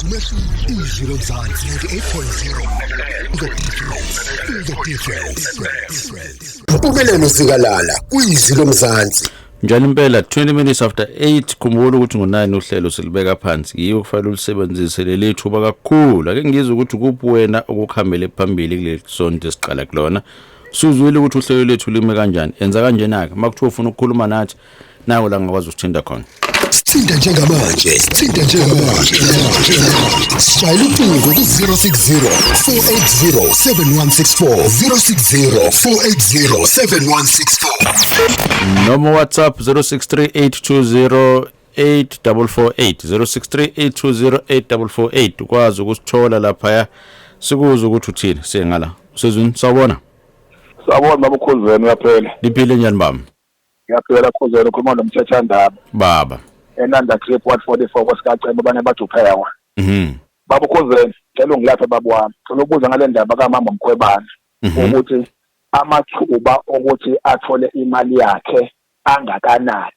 Umehluko. Izwi Lomzansi 98.0. The difference. The difference. Mpumelelo Zikalala kwiZwi Lomzansi. Njalo impela, 20 minutes after 8. Khumbula ukuthi ngo9 uhlelo silibeka phansi. Yiyo kufanele ulisebenzise leli thuba kakhulu. Ake ngizwe ukuthi kuphi wena okukhambele phambili kuleli sonto esiqala kulona. Suzwile ukuthi uhlelo lethu lime kanjani. Enza kanjena ke makuthiwa ufuna ukukhuluma nathi, nawo la ngakwazi usithinta khona. Sithinta njengamanje, sithinta njengamanje. Shayela ucingo ku-060 480 7164, 060 480 7164. Noma WhatsApp 063820 8448, 0638208448. Ukwazi ukusithola laphaya, sikuzwe ukuthi uthini. Siyengala usezwini, sawubona. Sawubona, baba uKhuzeni, uyaphela? Liphile njani, baba? Ngiyaphila, Khuzeni. Ukhuluma noMthethandaba. Baba. Enanda Trip, Ward 44, kwaSikacebo, abanye bathi uphekwa. Baba uKhuzeni, cela ungilaphe, baba wami. Cela ukubuza ngale ndaba kamama Mkhwebane ukuthi amathuba okuthi athole imali yakhe angakanani,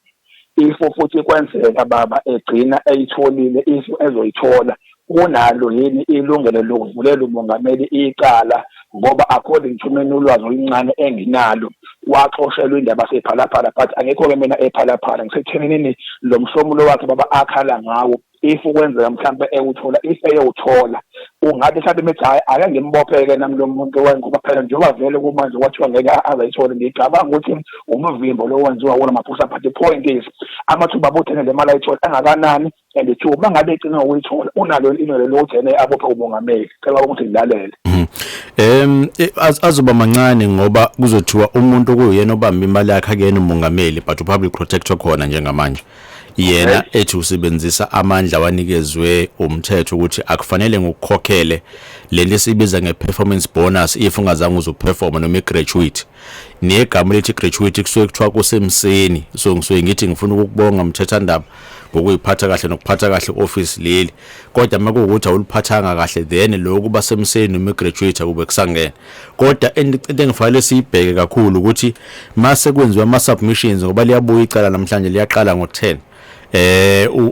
if futhi kwenzeka, baba, egcina eyitholile, if ezoyithola, unalo yini ilungelo lokuvulela umongameli icala? Ngoba according to mina, ulwazi oluncane enginalo, waxoshelwa indaba sePhalaphala, but angekho-ke mina ePhalaphala. Ngisethenini lo mhlomulo wakhe, baba, akhala ngawo, if kwenzeka mhlampe ewuthola, if eyowuthola, ungabe mhlawumbe imithi, hhayi, ake ngimbopheke nami lo muntu, ngoba phela njengoba vele kumanje kwathiwa ngeke azayithole. Ngicabanga ukuthi umvimbo lo wenziwa wona maphusa, but the point is, amathuba abuthene le mali ayithole angakanani? And two, uma ngabe egcina ngokuyithola, unalo ilungelo lokuthi ene abophe umongameli? Cela ukuthi ngilalele. Azoba mancane ngoba kuzothiwa umuntu okuyena obamba imali yakhe akuyena umongameli, but upublic protector khona njengamanje. Yena ethi usebenzisa amandla wanikezwe umthetho ukuthi akufanele ngokukhokhele lento esibiza ngeperformance bonus if ungazange uzoperforma, noma igratuity. Negama elithi gratuity kusuke kuthiwa kusemseni, so ngisuke ngithi ngifuna ukukubonga, Mthethandaba, ngokuyiphatha kahle nokuphatha kahle office leli, kodwa uma kuwukuthi awuliphathanga kahle, then lokhu basemseni noma igratuity akube kusangena. Kodwa into engifanele siyibheke kakhulu ukuthi mase kwenziwa ama submissions, ngoba liyabuya icala namhlanje, liyaqala ngo10,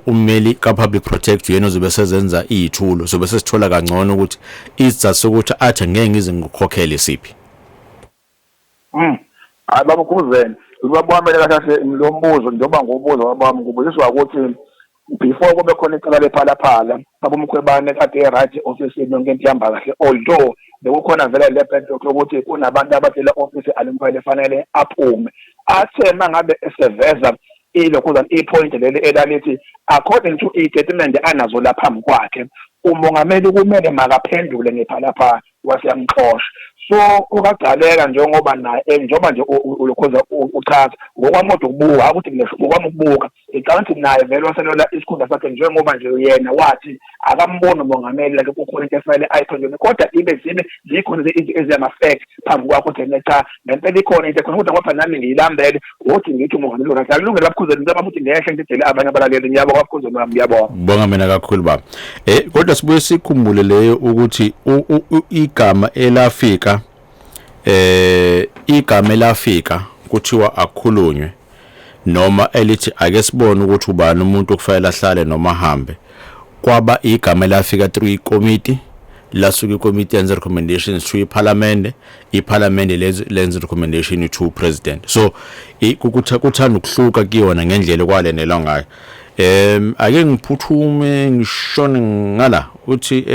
ummeli ka public protector yena ozobe sezenza izithulo, sobe sesithola kangcono ukuthi isizathu sokuthi athi ngeke ngize ngikukhokhele siphi. Hayi, baba Khuzeni, ubaba wami, kahle kahle lo mbuzo njengoba ngubuza, baba wami, ngubuziswa ukuthi before kube khona icala lePhalaphala, baba uMkhwebane kade e-right ofisini, yonke into ihamba kahle, although bekukhona vele le backlog yokuthi kunabantu abatshela ofisi alimfanele fanele aphume. Athe mangabe eseveza ilokhuzana ipoint leli elalithi according to i-statement anazo la phambi kwakhe, umongameli kumele makaphendule ngePhalaphala, waseyamxosha. So ukagcaleka njengoba naye njengoba nje ulokhoza uchaza, ngokwami kodwa ukubuka ukuthi ngokwami ukubuka, ngicabanga ukuthi naye vele waselola isikhundla sakhe, njengoba nje yena wathi akamboni umongameli like kukhona into efanele ayiphendule, kodwa ibe zibe zikhona eziyama-fact phambi kwakho ukuthi ene cha, ngempela ikhona into ekhona, kodwa ngoba nami ngiyilambele ngokuthi ngithi umongameli right, akulungele babukhuzeni. Ngicabanga ukuthi ngehle ngidedele abanye abalaleli. Ngiyabonga, babukhuzeni wami, ngiyabonga. Bonga mina kakhulu, baba. Kodwa sibuye sikhumbule leyo ukuthi igama elafika, igama elafika kuthiwa akukhulunywe, noma elithi ake sibone ukuthi ubani umuntu okufanele ahlale noma ahambe, kwaba igama elafika through ikomiti. Lasuka ikomiti yenza recommendations to iparliament, iparliament lenza recommendation to president. So kuthanda ukuhluka kuyona ngendlela okwalenelwa ngayo. Ake ngiphuthume ngishone ngala uthi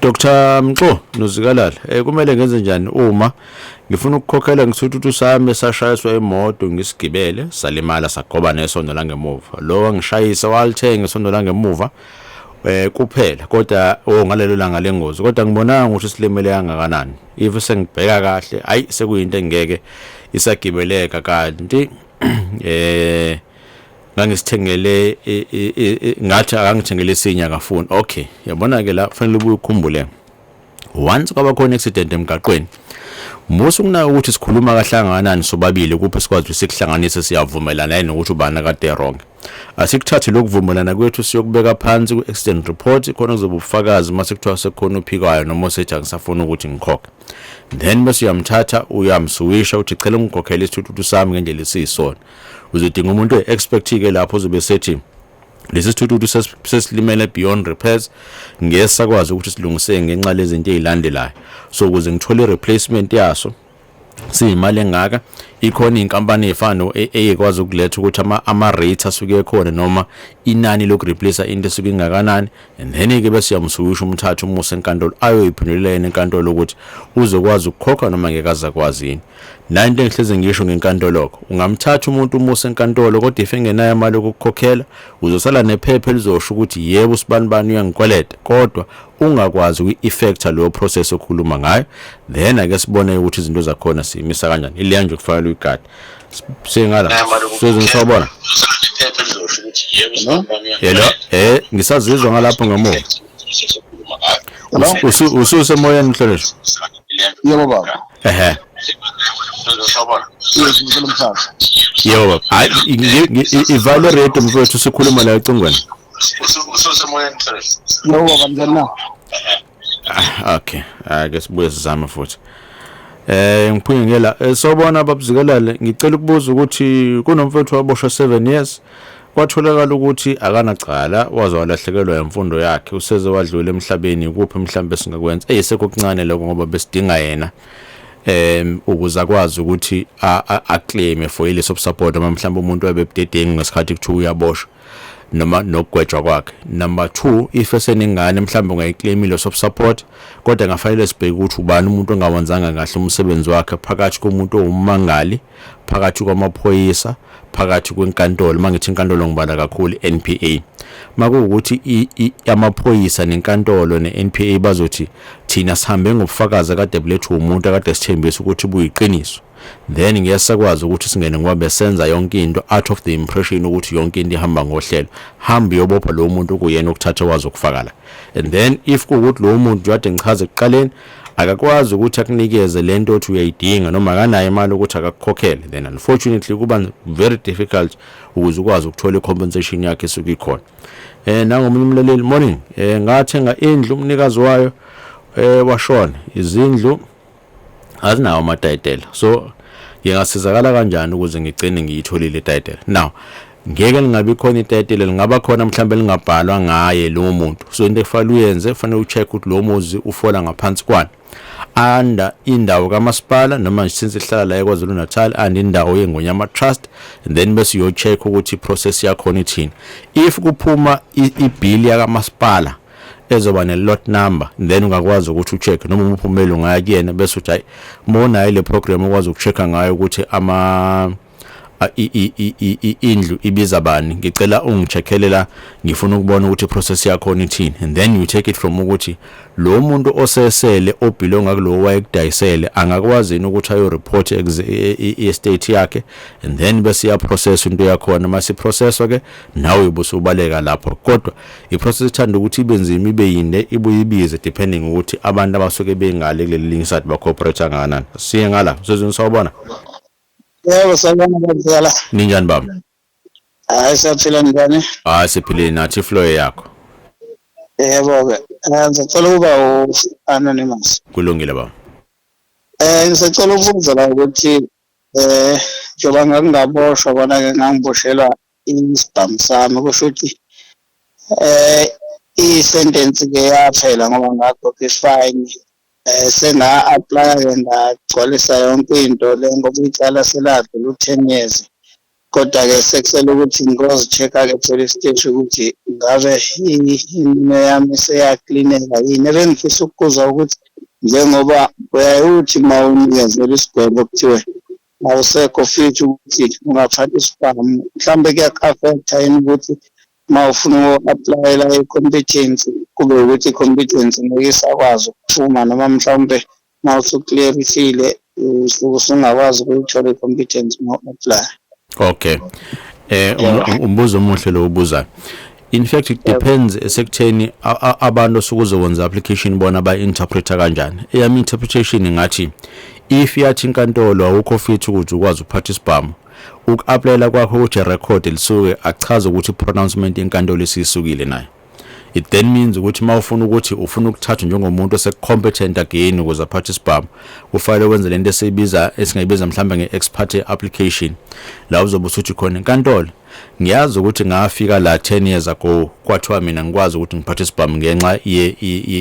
Dr Mxo Nozikalala, kumele ngenze njani uma ngifuna ukukhokhela ngisithuthu sami esashayiswa imoto ngisigibele, salimala, sagoba nesondo langemuva? Lo wangishayisa walithenga isondo langemuva kuphela, kodwa oh, ngalelo langa lengozi, kodwa ngibonanga ukuthi silimele kangakanani. If sengibheka kahle, ayi, sekuyinto engeke isagibeleka, kanti ngangisithengele ngathi akangithengele esinye, akafuni. Okay, yabona ke la kufanele ubuye ukhumbule, once kwaba khona accident emgaqweni, musu kunaka ukuthi sikhuluma kahle kangakanani sobabili, kuphi sikwazi ukuthi sikuhlanganise, siyavumelana yini ukuthi ubani akade wrong. Asikuthathe lokuvumelana kwethu siyokubeka phansi ku-accident report, khona kuzoba ubufakazi mase kuthiwa sekukhona uphikayo noma osethi angisafuni ukuthi ngikhokhe. Then bese uyamthatha, uyamsuwisha, uthi cela ungikhokhele isithuthuthu sami ngendlela esiyisona. Uzodinga umuntu oyi-expert-ke lapho ozobe sethi Lesi sithuthuthu sesilimele beyond repairs, ngeke sakwazi ukuthi silungiseke ngenxa lezinto ezilandelayo, so ukuze ngithole i-replacement yaso siyimali engaka. Ikhona iy'nkampani ey'fana no-AA ekwazi ukuletha ukuthi ama-rate asuke ekhona noma inani lokureplace into esuke ingakanani, and then-ke bese uyamsukisha, umthathe umuse enkantolo, ayoyiphendulela yena enkantolo ukuthi uzokwazi ukukhokha noma ngeke aze akwazi yini. Nayo into engihleze ngisho ngenkantolo-ko, ungamthatha umuntu umuse enkantolo, kodwa if engenayo imali yokukukhokhela, uzosala nephepha elizosho ukuthi yebo, usibanibani uyangikweleta, kodwa ungakwazi ukuyi-effecta leyo process okhuluma ngayo. Then ake sibone ukuthi izinto zakhona siyimisa kanjani. Ileya nje kufanele uyigade. Singala sizwe, sawubona. Hello, ngisazizwa ngalapho ngemuva. Ususemoyeni, mhlonishwa. Yebo baba. Ehe. Yes, ngicela umthatha. Yebo baba, hayi, ivale radio mfowethu, sikhuluma la ecingweni. Yebo baba, njani na? Ah, okay, ake sibuye sizame futhi. Ngiphuye ngela. Sobona babuzikelele, ngicela ukubuza ukuthi kunomfowethu waboshwa 7 years, kwatholakala ukuthi akanacala, waze walahlekelwa imfundo yakhe, useze wadlula emhlabeni. Kuphi mhlambe singakwenza? Eyisekho kuncane lokho ngoba besidinga yena ukuze akwazi ukuthi aclaim for i-loss of support, noma mhlawumbe umuntu webebdedengu ngesikhathi kuthiwa uyaboshwa noma nokugwetshwa kwakhe. Number 2, if eseningane mhlawumbe ungayiclaim i-loss of support, kodwa ngafanele sibheke ukuthi ubani umuntu ongawenzanga kahle umsebenzi wakhe phakathi komuntu owummangali, phakathi kwamaphoyisa, phakathi kwenkantolo. Mangithi inkantolo ngibala kakhulu NPA. Makuwukuthi amaphoyisa nenkantolo ne-NPA bazothi thina sihambe ngobufakazi akade bulethwa umuntu akade sithembisa ukuthi buyiqiniso, then ngeke sakwazi ukuthi singene, ngoba besenza yonke into out of the impression ukuthi yonke into ihamba ngohlelo. Hamba uyobopha lowo muntu kuyena okuthatha wazi ukufaka la. And then if kuwukuthi lowo muntu kade ngichaze ekuqaleni akakwazi ukuthi akunikeze lento othi uyayidinga noma akanayo imali ukuthi akakukhokhele, then unfortunately kuba very difficult ukuze ukwazi ukuthola i-compensation yakhe esuke ikhona. Nangomunye umlaleli, morning, ngathenga indlu, umnikazi wayo washona, izindlu azinawo amatayitela, so ngingasizakala kanjani ukuze ngigcine ngiyitholile itayitela? Now ngeke lingabi khona itayitela, lingaba khona mhlawumbe lingabhalwa ngaye lowo muntu. So into ekufanele uyenze, kufanele ucheck ukuthi lowo muzi ufola ngaphansi kwani, under indawo kamasipala noma since ihlala la eKwaZulu Natal and indawo yeNgonyama Trust, and then bese uyo-check ukuthi i-process yakhona ithini. If kuphuma ibill yakamasipala ezoba ne-lot number, then ungakwazi ukuthi ucheck noma umphumela ungaya kuyena, bese uthi hayi, uma le program ukwazi ukuchecka ngayo ukuthi ama indlu ibiza bani, ngicela ungicheckele la, ngifuna ukubona ukuthi iprocess yakhona ithini. And then you take it from ukuthi lo muntu osesele obelonga kulo wayekudayisele angakwazi yini ukuthi ayo report i-estate yakhe, and then bese iya process into yakhona. Mase processwa ke, nawe ubusubaleka lapho. Kodwa iprocess ithanda ukuthi ibe nzima, ibe yinde, ibuye ibize, depending ukuthi abantu abasuke bengale kuleli linye side ba cooperate kangakanani. Siye ngala sezweni, sawubona. Yebo, sawubona babzala. Ninjani baba? Hayi, siyaphila, njani? Hayi, siphilile nathi. Iflow yakho. Yebo-ke. Ngicela ukuba u-anonymous. Kulungile baba. Ngisacela ukubuza la ukuthi njengoba ngangingaboshwa kona-ke, ngangiboshelwa isibhamu sami, kusho ukuthi i-sentence-ke yaphela ngoba ngakhokha i-fine, senga-apply-ke, ngagcwalisa yonke into le ngoba icala seladlula u-10 years, kodwa-ke sekusele ukuthi ngiyozi-check-a-ke e-police station ukuthi ngabe iminwe yami seyaklineka yini. Ebengifisa ukukuzwa ukuthi njengoba uyaye uthi uma unikezela isigwebo kuthiwe awusekho fit ukuthi ungaphatha isibhamu, mhlawumbe kuyaku-affect-a yini ukuthi uma ufuna uku-apply-ela i-competence kube ukuthi i-competence ngeke isakwazi ukuphuma, noma mhlawumbe uma usu-clearisile usuke usungakwazi ukuyithola i-competence uma u-apply? Okay, umbuzo omuhle lo ubuzayo. In fact it depends esekutheni abantu osukuzokwenza application bona ba-interpreta kanjani. Eyami interpretation ngathi if yathi inkantolo awukho fit ukuthi ukwazi ukuphatha isibhamu, uku-applyela kwakho ukuthi record lisuke achaze ukuthi i-pronouncement yenkantolo isisukile nayo. It then means ukuthi uma ufuna ukuthi ufuna ukuthathwa njengomuntu osecompetent again ukuze aphathe isibhamu, kufanele wenze lento esiyibiza, esingayibiza mhlawumbe nge-ex parte application, la uzobe usuthi khona, inkantolo, Ngiyazi ukuthi ngafika la 10 years ago, kwathiwa mina ngikwazi ukuthi ngiphathe isibhamu ngenxa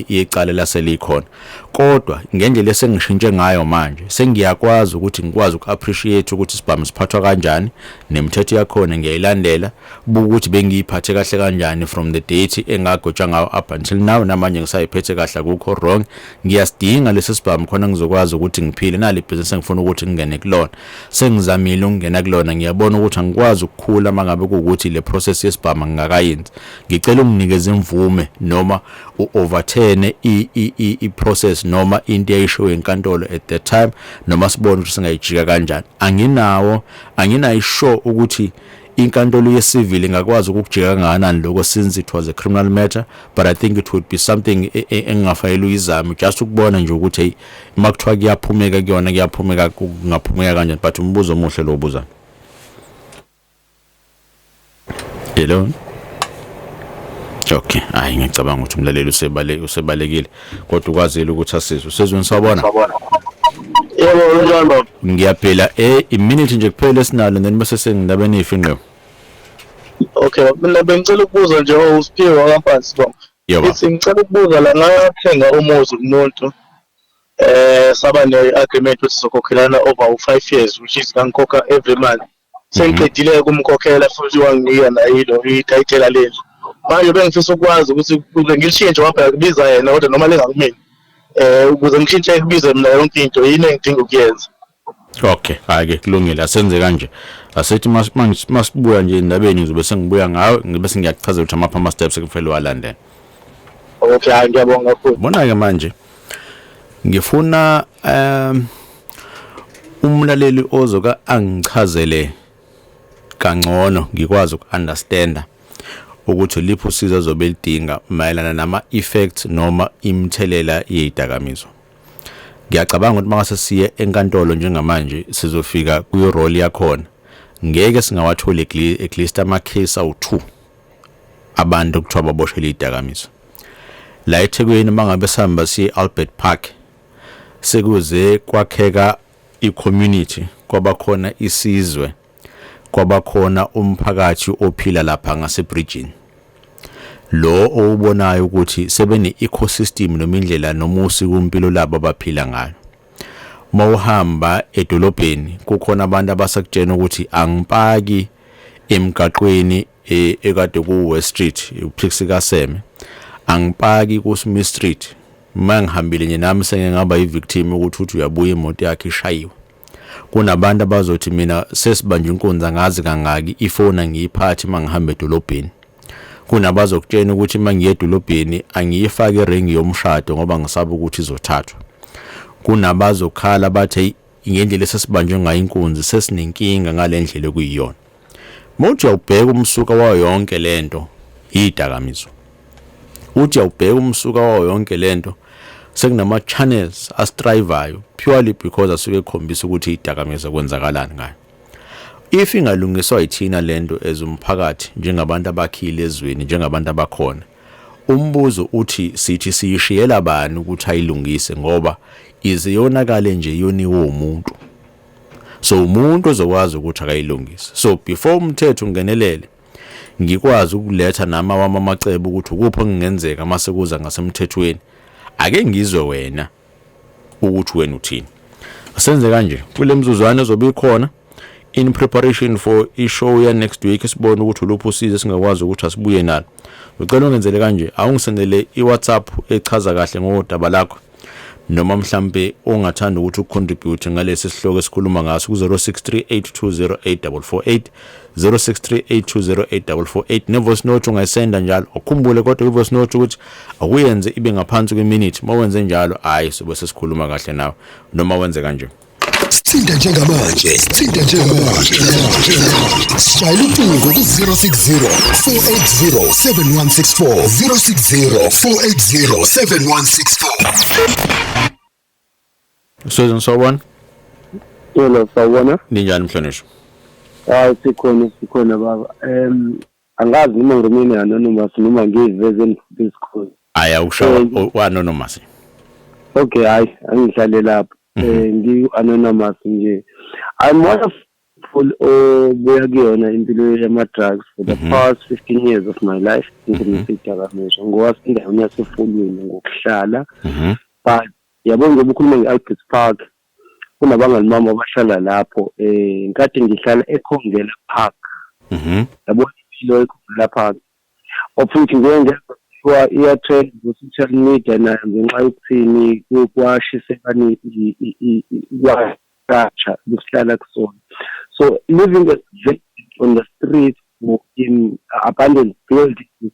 yecala laselikhona, kodwa ngendlela esengishintshe ngayo manje, sengiyakwazi ukuthi ngikwazi uku-appreciate ukuthi isibhamu siphathwa kanjani, nemithetho yakhona ngiyayilandela. Buka ukuthi bengiyiphathe kahle kanjani from the date engagwetshwa ngayo up until now. Namanje ngisayiphethe kahle, akukho wrong. Ngiyasidinga lesi sibhamu khona ngizokwazi ukuthi ngiphile. Nali ibhizinisi engifuna ukuthi ngingene kulona, sengizamile ukungena kulona, ngiyabona ukuthi angikwazi ukukhula uma ngabe kuwukuthi le process yesibhamu ngingakayenzi. Ngicela unginikeze imvume noma u-overturn i-process noma into eyayishiwo enkantolo at that time, noma sibone ukuthi singayijika kanjani. Anginawo, anginayo sure ukuthi inkantolo ye-civil ingakwazi ukukujika kangakanani lokho since it was a criminal matter, but I think it would be something engingafanele uyizame, just ukubona nje ukuthi hey, uma kuthiwa kuyaphumeka kuyona, kuyaphumeka, kungaphumeka kanjani. But umbuzo omuhle lo ubuza. Hello? Okay, hayi, ngiyacabanga ukuthi umlaleli usebalekile, kodwa ukwazile ukuthi asizwe. Usezweni, sawubona. Yebo, unjani baba? Ngiyaphila. I-minute nje kuphela esinalo, then bese sengindabeni ifinqo. Okay, mina bengicela ukubuza nje, uSiphiwe wakaMpanzi sibonga. Yebo. Ithi ngicela ukubuza la, ngathenga umuzi kumuntu, saba ne-agreement ukuthi sizokhokhelana over u-5 years, which is ngangikhokha every month. Sengiqedile kumkhokhela futhi wanginika nayilo itayitela leli. Manje bengifisa ukwazi ukuthi ukuze ngilishintshe, wabheka kubiza yena kodwa noma lingakumina. Ukuze ngishintshe kubize mina yonke into, yini engidinga ukuyenza? Okay, hayi ke, kulungile, asenze kanje. Asithi masibuya nje endabeni, ngizobe sengibuya ngawe, ngibe sengiyakuchazela ukuthi amaphi ama steps ekufanele uwalandele. Okay, hayi, ngiyabonga kakhulu. Bona ke manje ngifuna umlaleli ozoka angichazele kangcono, ngikwazi uku-understanda ukuthi liphi usizo azobe lidinga mayelana nama effects noma imithelela yezidakamizwa. Ngiyacabanga ukuthi mase siye enkantolo njengamanje, sizofika kwi-role yakhona, ngeke singawatholi at least ama case awu2 abantu kuthiwa baboshelwe idakamizwa la eThekwini. Mangabe sihamba siye Albert Park, sekuze kwakheka i-community, kwabakhona isizwe, kwabakhona umphakathi ophila lapha ngasebridgini lo owubonayo ukuthi sebene ecosystem noma indlela noma usiko impilo labo abaphila ngayo. Mawuhamba edolobheni, kukhona abantu abasakutshena ukuthi angipaki emgaqweni ekade ku West Street, uPixie kaSeme, angipaki ku Smith Street. Mangihambile nje nami sengeke ngaba i-victim ukuthi uthi uyabuya imoto yakhe ishayiwe. Kunabantu abazothi mina sesibanje inkunzi angazi kangaki, ifoni angiyiphathi mangihamba edolobheni. Kunabazokutshena ukuthi mangiye edolobheni angiyifake iringi yomshado ngoba ngisaba ukuthi izothathwa. Kunabazokhala bathi ngendlela esesibanjwe ngayo inkunzi sesinenkinga ngale ndlela ekuyiyona. Mawuthi uyawubheka umsuka wayo yonke lento, idakamizwa. Uthi uyawubheka umsuka wayo yonke lento, sekunama channels astrivayo purely because asuke ekhombisa ukuthi idakamizwa kwenzakalani ngayo. If ingalungiswa yithina lento as umphakathi, njengabantu abakhile ezweni, njengabantu abakhona, umbuzo uthi sithi siyishiyela bani ukuthi ayilungise? Ngoba ize yonakale nje, yoniwe umuntu. So umuntu ozokwazi ukuthi akayilungise. So before umthetho ungenelele, ngikwazi ukuletha nama wami amacebo ukuthi ukuphi okungenzeka mase kuza ngasemthethweni, ake ngizwe wena ukuthi wena uthini. Asenze kanje kule mzuzwana ezobe ikhona in preparation for i-show ya next week, sibone ukuthi uluphi usizo esingakwazi ukuthi asibuye nalo. Ucela ungenzele kanje, awungisendele i-WhatsApp echaza kahle ngodaba lakho noma mhlambe ongathanda ukuthi ucontribute ngalesi sihloko esikhuluma ngaso ku-063 820 8448, 063 820 8448, ne-voice note ungayisenda njalo. Ukhumbule kodwa i-voice note ukuthi akuyenze ibe ngaphansi kweminute. Uma wenze njalo, hhayi, sobe sesikhuluma kahle nawe, noma wenze kanje. Sithinta njengamanje, sithinta njengamanje. Shayela ucingo ku-060 480 7164, 060 480 7164. Sozini, sawubona. Yebo, sawubona. Ninjani, mhlonishwa? Hayi, sikhona, sikhona baba. Angazi noma ngiremain anonymous noma ngiyiveze esikhona. Hayi, awushawa wa-anonymous. Okay, hayi, angihlale lapho. Ngi anonymous nje. I'm one of People obuya kuyona impilo yama-drugs for the past 15 years of my life, ngisebenzisa idakamizwa, ngowasendaweni yaseFolweni ngokuhlala. But yabo, njengoba ukhuluma nge-Albert Park, kunabangani bami abahlala lapho. Nkathi ngihlala eKhongela Park, yabo, impilo eKhongela Park, of which ngike ngezwa kuthiwa iya-trend ku-social media nayo ngenxa yokuthini kwashisekani kwatsha besihlala kusona. So living a village on the street or in abandoned buildings,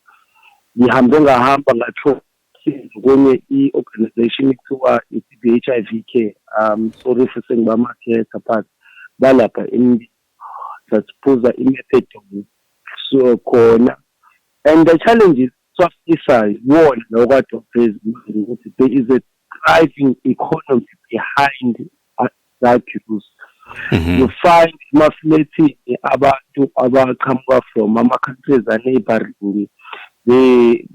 ngihambe ngahamba ngathola usizo kwenye i-organization ekuthiwa i-CBHIV Care. Sorry if sengibamaketha, but balapha embi sasiphuza i-methadone, so khona. And the challenges siwafisayo wona lo kade waveza ukuthi there is a thriving economy behind drug use. You find emaflethini abantu abaqhamuka from ama-countries a-neighboring, they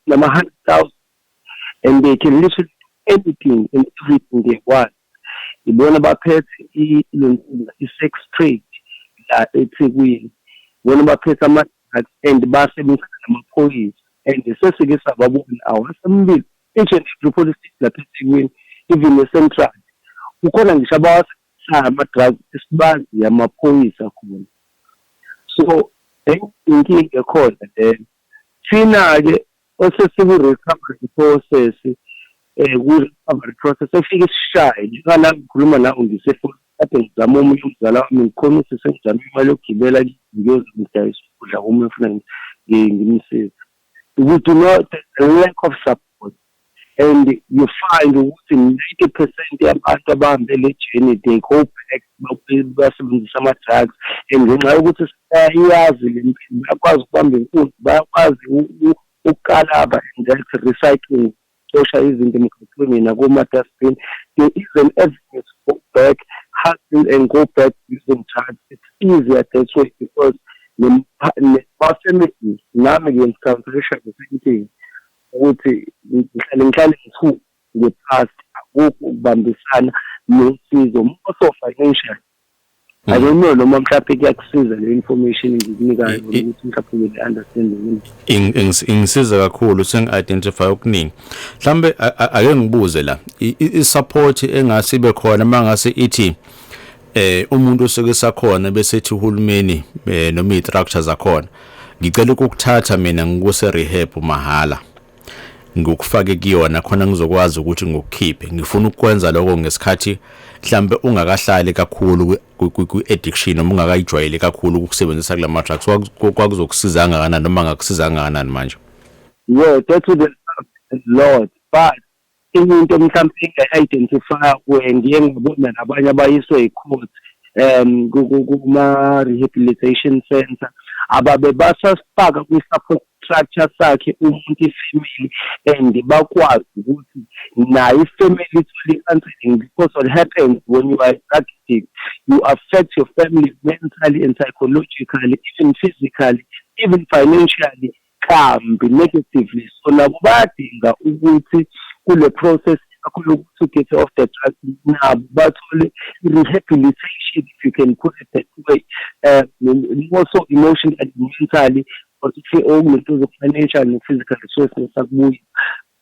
nama-100,000, and they can literally do anything and everything they want. Ibona baphethe i-sex trade la eThekwini, bona baphethe ama-drugs and basebenzisana namaphoyisa, and sesike sababona awasemibili each and every police station lapha eThekwini, even ne-central kukhona ngisho abawasebenzisayo ama-drugs esibazi amaphoyisa khona. So inkinga ekhona leyo. Thina-ke osesiku-recovery process, ku-recovery process efike isishaye, njengala ngikhuluma nawe ngisefoni, kade ngizama omunye umzala wami, ngikhona ukuthi sengizama imali yokugibela ngiyozidayisa ukudla komunye ufuna ngimsize. We do not, the lack of support, and you find ukuthi 90% yabantu abahambe le journey, they go back basebenzisa ama-drugs, and ngenxa yokuthi siyayazi le mpilo, bayakwazi ukubamba inkunzi, bayakwazi ukukalaba and that's recycling, cosha izinto emgaqweni nakoma-dustbin. There is an avenue to go back, hustle and go back using drugs. It's easier that way because nema-families, nami ngiye-encounterisha the same thing, ukuthi ngihlale ngithuka nge-past, akukho ukubambisana nosizo, more so financial. I don't know noma mhlawumbe kuyakusiza le information engikunikayo ukuthi mhlawumbe ube ne-understanding. Ingisiza kakhulu, sengi-identify okuningi. Mhlambe ake ngibuze la, i-support engase ibe khona mangase ithi umuntu osuke sakhona bese ethi uhulumeni noma i-structure zakhona, ngicela ukukuthatha mina ngikuse rehab mahala, ngikufake kuyona khona ngizokwazi ukuthi ngikukhiphe, ngifuna ukwenza lokho ngesikhathi mhlambe ungakahlali kakhulu ku-addiction noma ungakayijwayeli kakhulu ukusebenzisa kulama drugs, kwakuzokusiza kangakanani noma ngakusiza kangakanani manje? Yeah, that would help a lot, but into mhlawumbe engayi-identify kuwe, ngiye ngabona nabanye abayiswe yi-court kuma-rehabilitation center, ababe basasifaka kwi-support structure sakhe umuntu, i-family, and bakwazi ukuthi nayo i-family ithole i-counseling, because what happens when you are a drug addict, you affect your family mentally and psychologically, even physically, even financially, kambi negatively. So nabo bayadinga ukuthi kule process yakho yokuthi u-get off the drugs, nabo bathole i-rehabilitation, if you can put it that way, more so emotionally and mentally, but okunento financial no-physical resources sakubuya,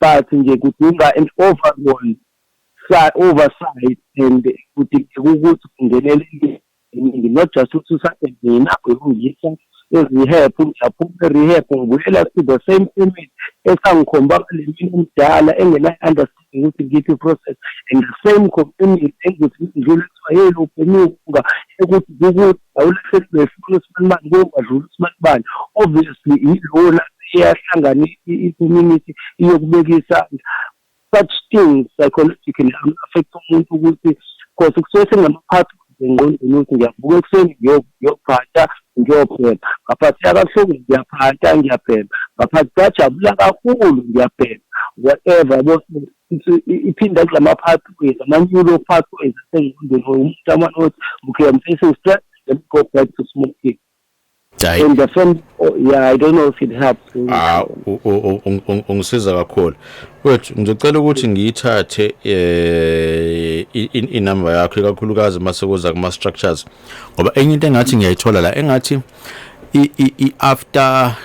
but nje kudinga an overall oversight and kudingeka ukuthi kungenelele eningi, not just ukuthi usathe mina uyongisa e-rehab, ngiyaphuma e-rehab, ngibuyela to the same family esangikhomba ngale mina omdala engenayo understanding ukuthi ngiphi i-process, and the same community engizothi ngidlule kuthiwa, "Hey, lo ubhema, ekuthi kukuthi awulahleli befuna usibanibani, kongadlula usibanibani." Obviously ilona iyahlangana i-community iyokubeka isandla. Such things psychologically affect umuntu ukuthi because kusuke sekunama-pathways engqondweni ukuthi ngiyavuka ekuseni ngiyophanta, ngiyobhema, ngaphatheka kabuhlungu, ngiyaphanta, ngiyabhema, ngaphathi kuyajabula kakhulu, ngiyabhema, whatever, yabo. Iphinda kulama pathways, ama-neuro pathways asengqondweni umuntu amane ukuthi, "Okay, I'm facing stress, let me go back to smoking." Hayi. And the family, oh, yeah, I don't know if it helps. Ah, ungisiza kakhulu wethu. Ngizocela ukuthi ngiyithathe. inamba yakho, ikakhulukazi mase kuza kuma structures, ngoba enye into engathi ngiyayithola la, engathi i after,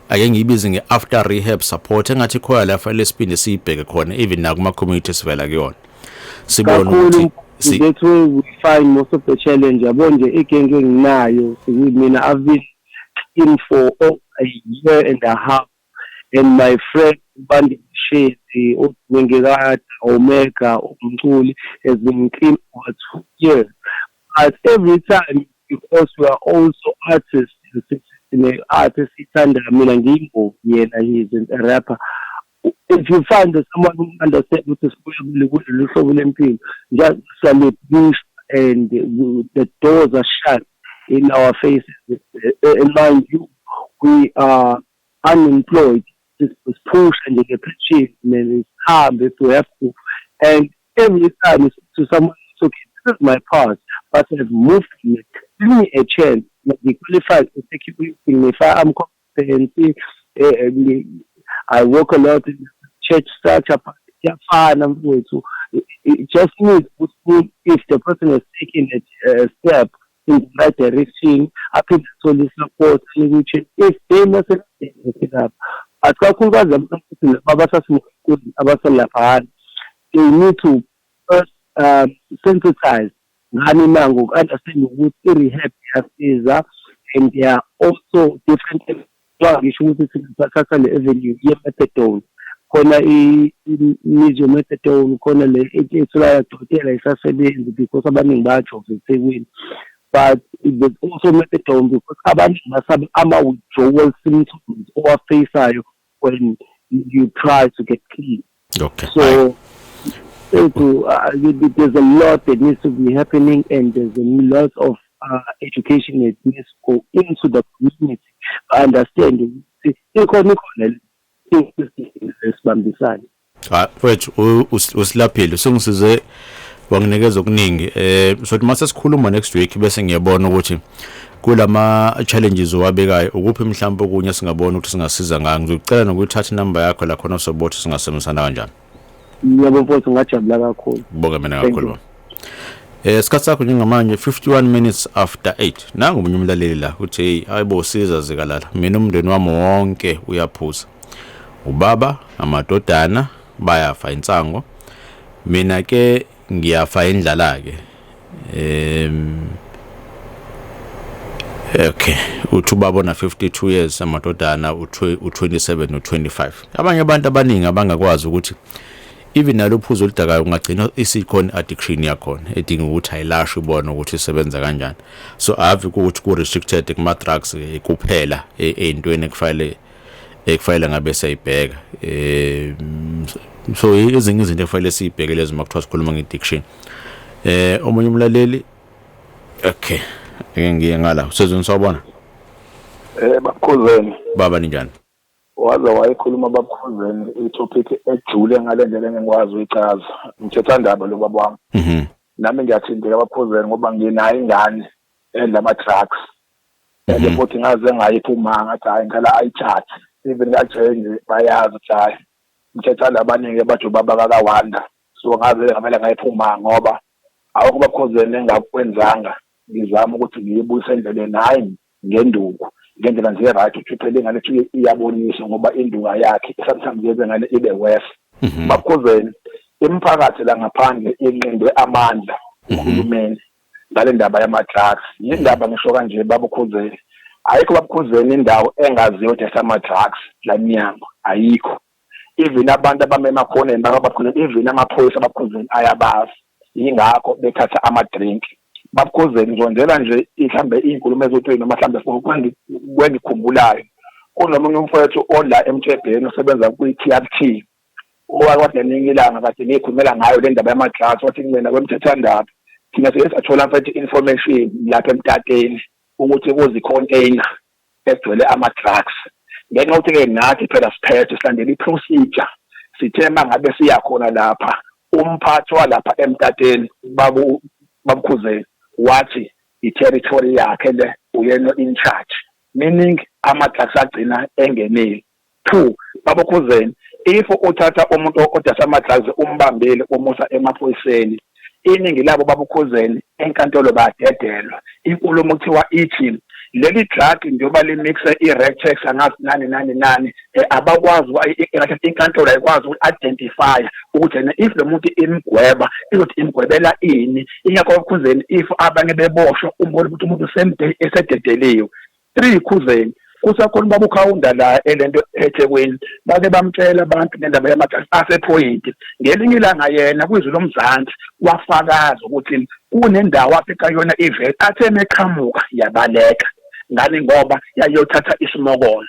ake ngiyibize nge-after rehab support, engathi khona la fanele siphinde siyibheke khona, even nakuma community sivela kuyona, sibone ukuthi that's where we find most of the challenge, yabo nje. Igenge enginayo mina, I've been in for a year and a half, and my friend Bandi Shezi odingekade Omega umculi has been clean for 2 years, but every time, because we are also artists, sine-art esiyithandayo, mina ngiyimbongi, yena he is a rapper. If you find that someone who understands ukuthi sibuya kulolu hlobo lempilo, siyalebusha and the doors are shut in our faces, and mind you, we are unemployed. Siphusha nje nge-pension, sihambe if we have to, and every time to someone, "Okay, this is my past, but I've moved from it. Give me a chance." Ngi-qualified for security, ngi-firearm competency, I work a lot in church structure, but kuyafana mfowethu. It just needs ukuthi if the person has taken a step in the right direction, aphinde athole i-support ukuthi if they must it up. But kakhulukazi abantu abasasemgwaqweni, abaselaphayana, they need to first sensitize ngani na ngoku-understand ukuthi i-rehab iyasiza, and there are also different, ngisho ukuthi thina sathatha le avenue ye-methadone, khona i-methadone, khona le etholakala dokotela isasebenzi because abaningi bayajova eThekwini, but there's also methadone because abaningi basaba ama-withdrawal symptoms owa-face-ayo when you try to get clean. So there's a lot that needs to be happening, and there's a lot of education that needs to go into the community. Understand ukuthi ikhona ikhona sibambisane. Hayi mfowethu, usilaphile, usungisize wanginikeza okuningi. So mase sikhuluma next week, bese ngiyabona ukuthi kulama challenges owabekayo ukuphi mhlawumbe okunye singabona ukuthi singasiza ngayo. Ngizocela nokuthatha inamba yakho la khona sobothi singasebenzisana kanjani. Yebo mfowethu, ngajabula kakhulu. Kubonga mina Thank kakhulu you. Baba. Isikhathi sakho njengamanje 51 minutes after 8. Nangu omunye umlaleli la uthi, "Hey, hayibo, siza Zikalala, mina umndeni wami wonke uyaphuza, ubaba, amadodana bayafa insango, mina ke ngiyafa indlala ke." Okay, uthi ubaba ona 52 years, amadodana u27 no25. Abanye abantu abaningi abangakwazi ukuthi even nalo phuzo oludakayo ungagcina isikhona addiction yakhona edinga ukuthi ayilashwe, ubone ukuthi isebenza kanjani. So ave ukuthi ku restricted kuma drugs kuphela ey'ntweni ekufanele ngabe siyayibheka. So ezinye izinto ekufanele siyibheke lezo uma kuthiwa sikhuluma nge-addiction. Omunye umlaleli, okay, ake ngiye ngala usezweni, sawubona. Babukhuzeni. Baba, ninjani? Waze wayikhuluma babukhuzeni i-topic ejule ngale ndlela engikwazi uyichaza. Ngithetha lo baba wami. Nami ngiyathinteka babukhuzeni ngoba nginayo ingane edla ama-drugs. And futhi ngaze ngayiphuma ngathi hayi, ngicela ayithathe. Even kaJenje bayazi ukuthi hayi, ngithetha labaningi bathi ubaba kakawanda. So ngaze ngamele ngayiphuma ngoba awukho babukhuzeni engakwenzanga, ngizama ukuthi ngiyibuyise endleleni, hhayi ngenduku, ngendlela nje right, ukuthi phela ingane ethi iyabonisa ngoba induka yakhe sometimes yenze ngane ibe worse. Babukhuzeni, imiphakathi la ngaphandle inqindwe amandla uhulumeni ngale ndaba yama-drugs. Yindaba ngisho kanje babukhuzeni, ayikho babukhuzeni indawo engaziyo ukuthi ama-drugs la mnyango, ayikho. Even abantu abame emakhoneni bakabakhuzeni, even amaphoyisa abakhuzeni ayabazi, yingakho bethatha ama-drink. Babukhuzeni, ngizondela nje mhlambe iy'nkulumo eziwu-3 noma mhlambe 4 kwengikhumbulayo. Kunomunye umfowethu odla emthebheni osebenza kwi-TRT, owake wathi ngelinye ilanga kade ngiyikhulumela ngayo le ndaba yama-drugs, wathi kumina kwemthethandaba thina sike sathola mfethu information lapha emtateni ukuthi kuzi-container egcwele ama-drugs. Ngenxa yokuthi-ke nathi phela siphethe silandela i-procedure, sithe uma ngabe siya khona lapha, umphathi walapha emtateni babukhuzeni wathi i-territory yakhe le, uyena in charge, meaning ama-drugs agcina engenile. Two, babukhuzeni, if uthatha umuntu odasa ama-drugs umbambile, umusa emaphoyiseni, Iningi labo babukhuzeni enkantolo badedelwa. Inkulumo kuthiwa ithi leli drug njengoba limixe i-Rectex angazi nani nani nani, abakwazi, inkantolo ayikwazi uku-identify ukuthi ena if lo muntu imgweba izothi imgwebela ini. Ingakho babukhuzeni if abanye beboshwa umbona ukuthi umuntu same day esededeliwe. 3 khuzeni kusakhona ubaba uKhawunda la elento eThekwini, bake bamtshela abantu ngendaba yama-drugs asePhoyinti. Ngelinye ilanga yena kwizwi lomzansi wafakaza ukuthi kunendawo afika yona ivele athe meqhamuka yabaleka ngani ngoba yayothatha isimokolo.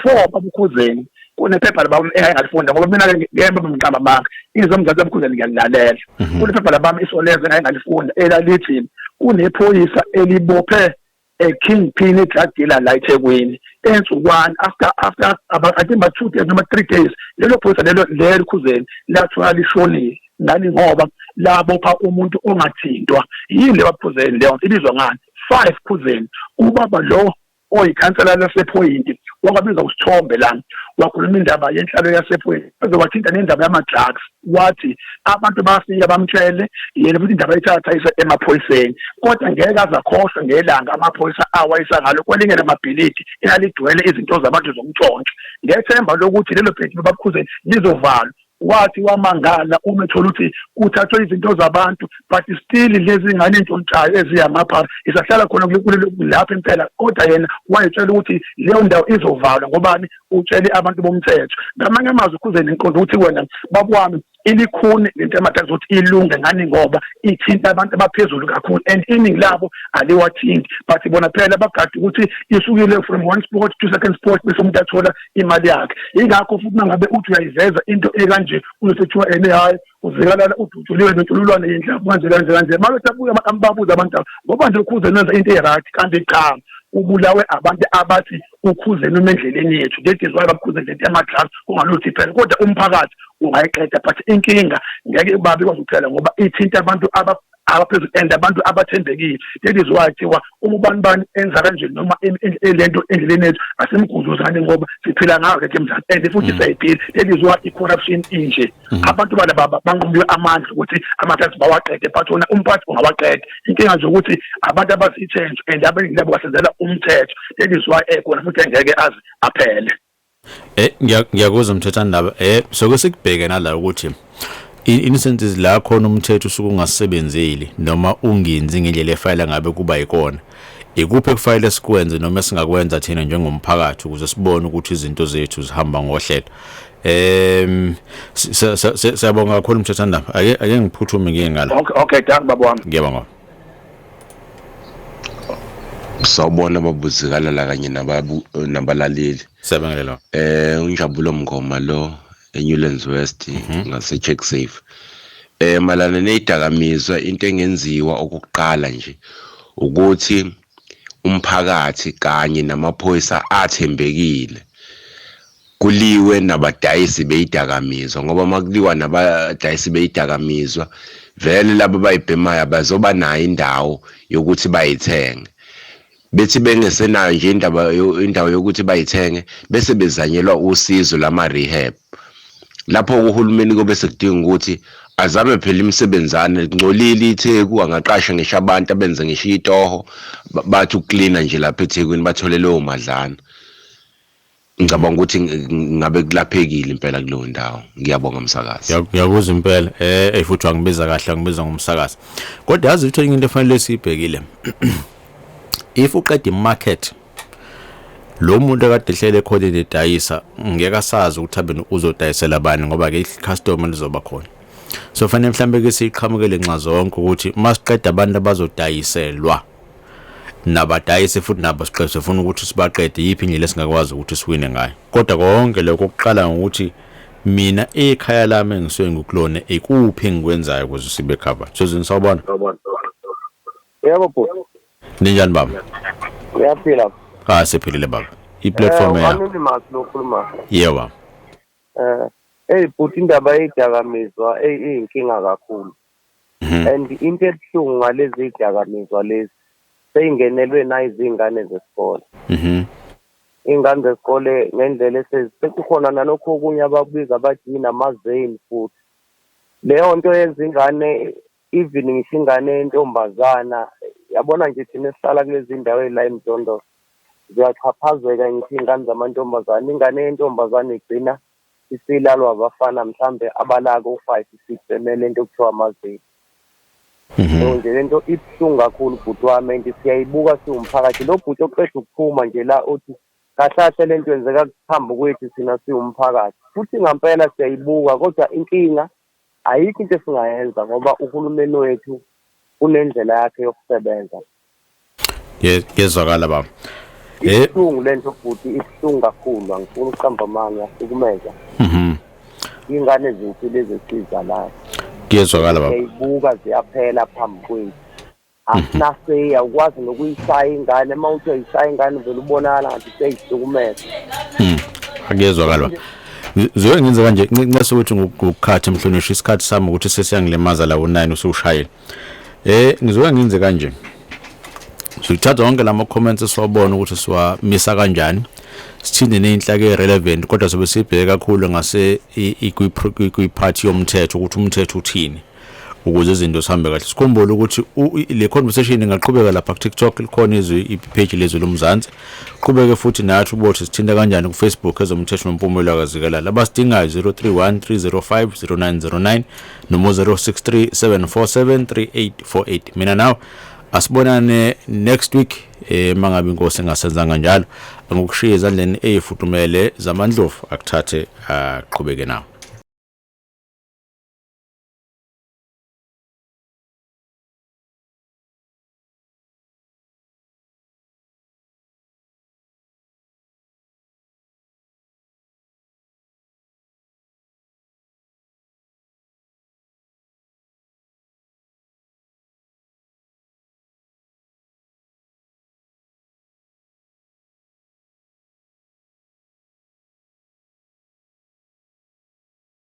4 babukhuzeni kunephepha labami engaye ngalifunda ngoba mina-ke ngeke babe mqamba amanga, izwi lomzansi babukhuzeni ngiyalilalela. Kunephepha labami isolezwe engaye ngalifunda elalithi kunephoyisa elibophe a kingpin drug dealer la eThekwini ensukwana after about I think about 2 days noma 3 days lelo phoyisa lelo khuzeni lathiwa lishonile. Ngani ngoba labopha umuntu ongathintwa. Yini le baphuzeni leyo ibizwa ngani? 5 khuzeni ubaba lo oyikhansela lasePhoyinti wakabiza usithombe lana wakhuluma indaba yenhlalo yasePhoyinti, wathinta nendaba yama-drugs, wathi abantu bafika bamtshele yena futhi indaba ayithatha ayise emaphoyiseni, kodwa ngeke aze akhohlwe ngelanga amaphoyisa awayisa ngalo kwelinye lamabhilidi elaligcwele izinto zabantu zomtshontsho, ngethemba lokuthi lelo bhilidi babukhuzeni lizovalwa. Wathi wamangala uma ethola ukuthi kuthathwe izinto zabantu, but still lezi ngane entshontshayo eziyamaphara isahlala khona lapho impela, kodwa yena wayetshela ukuthi leyo ndawo izovalwa ngobani, utshele abantu bomthetho. Ngamanye amazwi khuzeni ngiqonda ukuthi wena babu wami ilikhuni lento yama-drugs ukuthi ilunge ngani ngoba ithinta abantu abaphezulu kakhulu and iningi labo aliwathinti, but bona phela bagade ukuthi isukile from one spot to second spot bese umuntu athola imali yakhe. Ingakho futhi mangabe uthi uyayiveza into ekanje uzosethiwa ene hayi uzikalala udutshuliwe nentululwane yenhlamvu kanje kanje kanje. Mase abuya ambabuza abantu ngoba nje uKhuzeni wenza into e-right, kanti cha ubulawe abantu abathi uKhuzeni uma endleleni yethu. That is why babukhuzeni lento yama-drugs kungaluthi phela, kodwa umphakathi ungayiqeda, but inkinga ngeke babe ikwazi ukuphela ngoba ithinta abantu abaphezulu and abantu abathembekile. That is why kuthiwa uma ubani bani enza kanje noma lento endleleni yethu asimgudluzane ngoba siphila ngayo ke emzansi and futhi siyayiphila. That is why i-corruption inje, abantu bala banqumbiwe amandla ukuthi ama-drugs bawaqede, but wona umphathi ungawaqeda. Inkinga nje ukuthi abantu abazithenjwa and abaningi labo basenzela umthetho. That is why ekhona futhi engeke aze aphele. Ngiyakuzwa mthethandaba. Soke sikubheke nala ukuthi instances la khona umthetho usuke ungasebenzeli noma ungenzi ngendlela efayela ngabe kuba yikona, ikuphi ekufanele sikwenze noma esingakwenza thina njengomphakathi ukuze sibone ukuthi izinto zethu zihamba ngohlelo. Siyabonga kakhulu mthethandaba, ake ngiphuthume ngiye ngala. Okay, dankie baba wami. Ngiyabonga. Sawubona babuzikalala kanye nabalaleli. Siyabingelela. Unjabulo Mngoma lo eNewlands West ngase Check Safe. Malana nezidakamizwa, into engenziwa okokuqala nje ukuthi umphakathi kanye namaphoyisa athembekile kuliwe nabadayisi beyidakamizwa, ngoba makuliwa nabadayisi beyidakamizwa vele laba bayibhemayo bazoba nayo indawo yokuthi bayithenge, bethi bengesenayo nje indawo yokuthi bayithenge bese bezanyelwa usizo lama rehab. Lapho uhulumeni kobe sekudinga ukuthi azame phela imisebenzana, kungcolile iTheku, angaqasha ngisho abantu abenze ngisho itoho bathi ukuklina nje lapha eThekwini bathole leyo madlana. Ngicabanga ukuthi ngabe kulaphekile impela kuleyo ndawo. Ngiyabonga msakazi. Ngiyakuzwa impela. Futhi wangibiza kahle, wangibiza ngomsakazi. Kodwa yazi ukuthi into efanele siyibhekile, if uqeda imarket lo muntu akade ehlele ekhoneni edayisa ngeke asazi ukuthi abe uzodayisela bani, ngoba ke i-customer lizoba khona. So fanele mhlambe ke siqhamukele nxa zonke ukuthi masiqeda abantu abazodayiselwa nabadayisi futhi nabo siqede sifuna ukuthi sibaqede, yiphi indlela esingakwazi ukuthi siwine ngayo. Kodwa konke lokho kuqala ngokuthi mina ekhaya lami engisuke ngikulona ikuphi engikwenzayo ukuze sibe covered. So sawubona. Yebo bhuti. Ninjani baba? Uyaphila? Siphilile baba. I-platform yakho. Anonymous lo khuluma. Yebo. Hey bhuti, indaba yedakamizwa eyinkinga kakhulu. And into ebuhlungu ngalezi idakamizwa lezi seyingenelwe na izingane zesikole. Ingane zesikole ngendlela sekukhona nalokho okunye abakubiza bathi namazane futhi. Leyo nto yenza ingane Even ngisho ingane yentombazana, yabona nje thina esihlala kulezi ndawo ey'la eMjondolo, ziyaxhaphazeka ngisho iy'ngane zamantombazane. Ingane yentombazane igcina isilalwa abafana mhlambe abala ko-5 6 emele into okuthiwa amazini. So nje lento ibuhlungu kakhulu, bhuti wami, and siyayibuka siwumphakathi. Lo bhuti oqeda ukuphuma nje la uthi kahle kahle lento yenzeka phambi kwethu thina siwumphakathi, futhi ngampela siyayibuka, kodwa inkinga ayikho into esingayenza ngoba uhulumeni wethu unendlela yakhe yokusebenza. Yezwakala, baba. Ibuhlungu lento, bhuti, ibuhlungu kakhulu, angifuni ukuqamba amanga, iyahlukumeza. Iy'ngane zethu lezi esiy'zalayo. Kuyezwakala, baba. Siyayibuka, ziyaphela phambi kwethu, asinaseyi, awukwazi nokuyishaya ingane. Uma uthi uyayishaya ingane, vele ubonakala ngathi seyihlukumeza. Akuyezwakala, baba. Zoke ngenze kanje, ncese ukuthi ngokukhathi mhlonishwa, isikhathi sami ukuthi sesiyangilimaza la u9 usushayile. Ngizoke ngenze kanje. Sithatha wonke lama comments esiwabona ukuthi siwamisa kanjani. Sithinde nezinhlaka e-relevant, kodwa sobe sibheke kakhulu ngase kwi-part yomthetho ukuthi umthetho uthini ukuze izinto zihambe kahle. Sikhumbule ukuthi le conversation ingaqhubeka lapha ku TikTok, likhona izwi i-page lezwi lomzansi. Qhubeke futhi nathi ubothi sithinta kanjani ku Facebook, Ezomthetho Nompumelelo kaZikalala. Abasidingayo 031 305 0909 noma 063 747 3848. Mina nawe asibonane next week, mangabe inkosi engasenza kanjalo. Ngokushiya ezandleni ezifudumele zamandlovu, akuthathe aqhubeke nawo.